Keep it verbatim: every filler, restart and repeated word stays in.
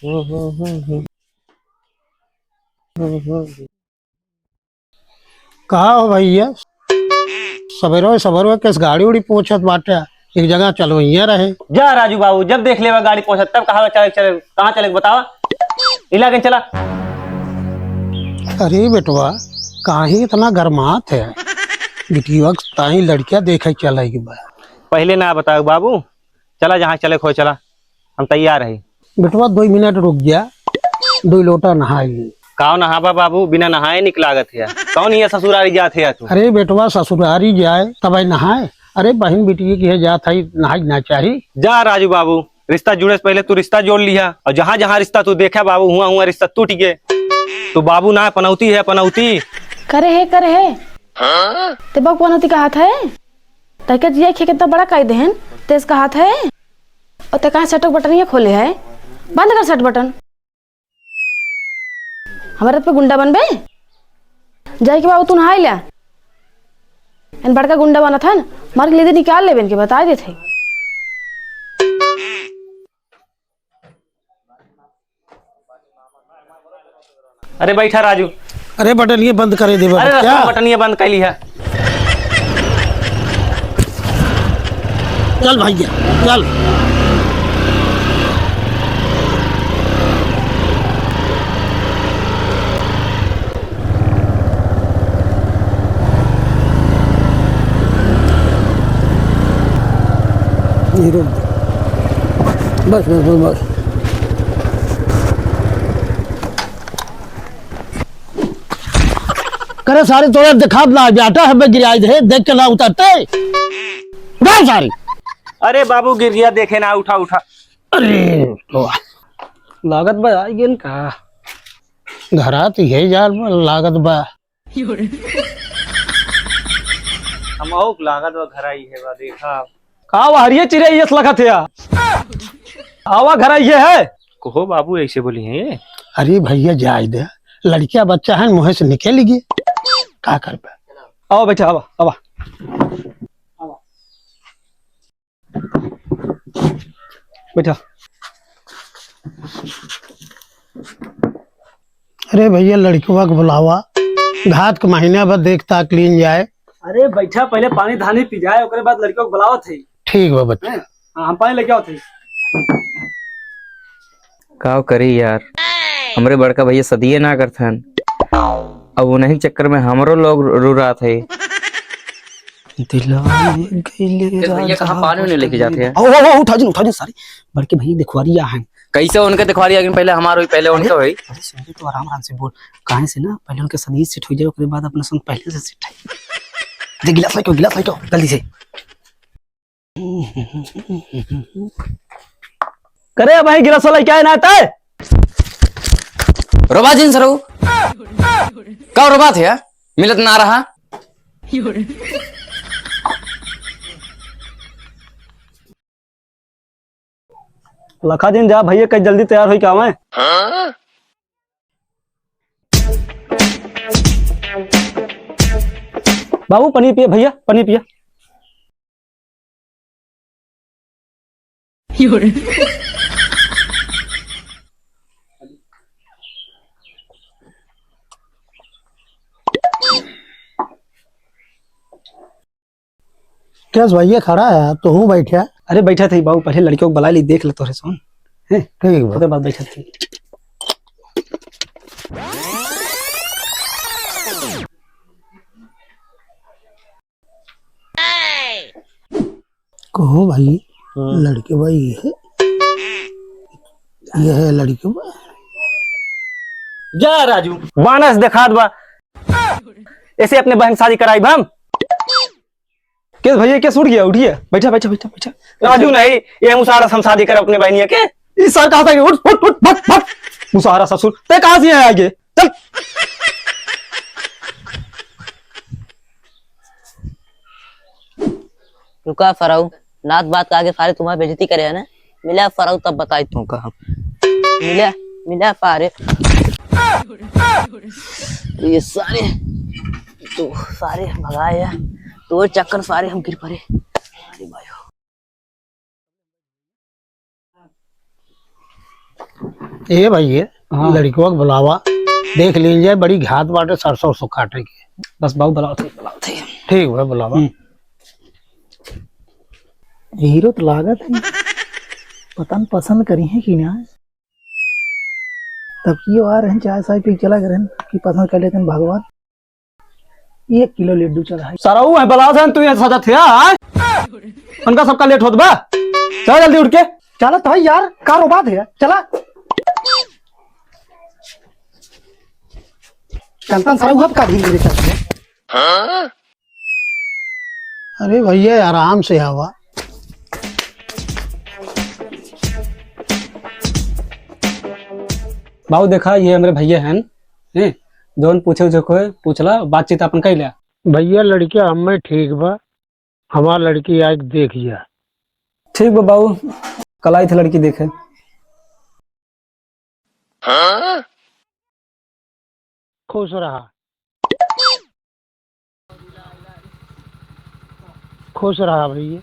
का हो भैया, सबेरवे सबेरवे केस गाड़ी उड़ी पोछत बाटे, एक जगह चलो, हियाँ रहे। जा राजू बाबू, जब देख लेवा गाड़ी पोछत, तब कहा चले, चले, कहाँ चले, बतावा? इलाके चला। अरे बेटवा, काहे इतना गरमात है? बिटिया के ताई लड़किया देखे चले के बा। पहले ना बताओ बाबू, चला जहाँ चले खोए चला, हम तैयार है। बेटवा दो मिनट रुक जा, दो लोटा नहाई ली। काव नहाबा बाबू, बिना नहाए निक लागत है। कौन ये ससुरारी जात है तू? अरे बेटवा ससुरारी जाए तब आई नहाए। अरे बहन बिटिया की है जात है, नहाई ना चाही। जा राजू बाबू, रिश्ता जुड़े से पहले तू रिश्ता जोड़ लिहा, और जहाँ जहाँ रिश्ता तू देखा बाबू, हुआ हुआ रिश्ता टूट गए। तू बाबू ना, पनौती है, पनौती। करे है, करे है। हाँ? ते बाबू पनौती कहा था है? तहके जिया खे कितना बड़ा कह देहन, तेज कहा था है? और ते कहाँ सेटक बटनिया खोले है? बंद कर सेट बटन। हमारे पे गुंडा बनबे? जाए के बाबू तू नहाई ले। इन बड़का गुंडा बनत हन, मार के ले दे निकाल लेबे इनके, बता देत है। अरे बैठा राजू। अरे बटन ये बंद करे दे अरे बटन, रस्ता क्या? बटन ये बंद कर लिया। चल भैया, चल। ये रोक दे। बस, बस, बस, बस। करे सारे तोरा देखात ना, बेटा हमें गिराई दे, देख के ना उतरते। उठा सारे। अरे बाबू गिर गया, देखे ना, उठा, उठा। अरे तो लागत बा आई गेन का? घरा तो यही जाल में लागत बा। हम आउक लागत बा घर आई है बा, देखा। का वहरिये चिरई यस लखत है? आवा घर आई है। कहो बाबू ऐसे बोली है ये? अरे भैया जाए दे, लड़किया बच्चा है, मुँह से निकल गए, का करबे? आवा बैठा, आवा, आवा। बैठा। अरे भैया, लड़कवा के बुलावा, घात के महीना भर देख ताक लीन जाए। अरे बैठा, पहले पानी धानी पी जाए, ओकरे बाद लड़कवा के बुलावत है। ठीक बा बच्चा। हैं? हाँ, हम पानी लेके आवत है। का करी यार, हमरे बड़का भैया सदिये ना करथन, अब उन्हीं चक्कर में हमरो लोग रुरात है। दिलवा में गइले ए भैया, कहाँ राजा पानी उनी लेके जाते हैं? ओ, ओ, ओ, उठा जिन, उठा जिन, सारे बड़के भैया देखवारिया हैं। कैसे उनके देखवारिया? लेकिन पहले हमार होई, पहले उनके होई। अरे सुन, तू आराम आराम से बोल, काहे से ना पहले उनके सदिये सेट हो जाए, ओकरे बाद अपना संग पहले से सेट है। दे गिलास लेके, गिलास लेके, जल्दी से। करे भाई, गिलास वाला क्या है ना आता है? रोबा जिन सरऊ। का रोबा थे यार? मिलत ना रहा। लखा जिन जा भैया, कहीं जल्दी तैयार होई के आवे। बाबू, पनी पिया भैया, पनी पिया। कैस भैया खड़ा है, तो हूँ बैठा। अरे बैठा थे बाबू, पहले लड़कियों को बुला ली, देख ले तोरे सोन। हैं? ठीक बा। ओकरे बाद बैठा थे। कहो भाई, हाँ। लड़के भाई ये है, ये है लड़के भाई। जा राजू, बानस देखात बा। ऐसे अपने बहन शादी कराई हम। के भैया, के उठ गया? उठिए, बैठा, बैठा, बैठा, बैठा। राजू नहीं, ये मुसारा से हम शादी कर अपने बहनिया के। ई सार कहा था कि उठ, उठ, उठ, भग, भग। मुसारा ससुर, ते कहाँ से आया आगे? चल। रुका फराऊ, नात बात का आगे सारे तुम्हारी बेइज्जती करे है ना? मिला फराऊ तब बताई तुमका हम। मिला, मिला सारे। ये सारे, तो सारे भगाए हैं। तो चक्कर सारे हम गिर पड़े। अरे भाई। ए भइया, हाँ। लड़िकवा के बुलावा, देख लीन जाए, बड़ी घात बाटे सरसों उरसों काटे के। बस बाबू, बुलावत ही, बुलावत ही। ठीक बा, बुलावा। हम्म। हीरो तो लागत है, पता न पसंद करिहैं कि ना। तब की आ रहन, चाय साय पी के चला गए रहन कि पसंद कर लेते हैं भगवान। एक किलो लड्डू चढ़ाई। सरऊ है, बुलावत है, तू यहाँ सजत है, आय? उनका सबका लेट होत बा। चला जल्दी उठ के। चला तो है यार, का रोबात है, चला। चलतन सरऊ, अब का धीरे धीरे चलते हैं। अरे भइया, आराम से आवा। बाबू देखा, ये हमरे भइया हैं, हैं, जौन पूछे उछे कोई पूछला, बातचीत आपन कइला। भइया, लड़िका हमें ठीक बा, हमार लड़की आइके देखि जा। ठीक बा बाबू, कल आई थे लड़की देखे। खुश रहा, खुश रहा भइया।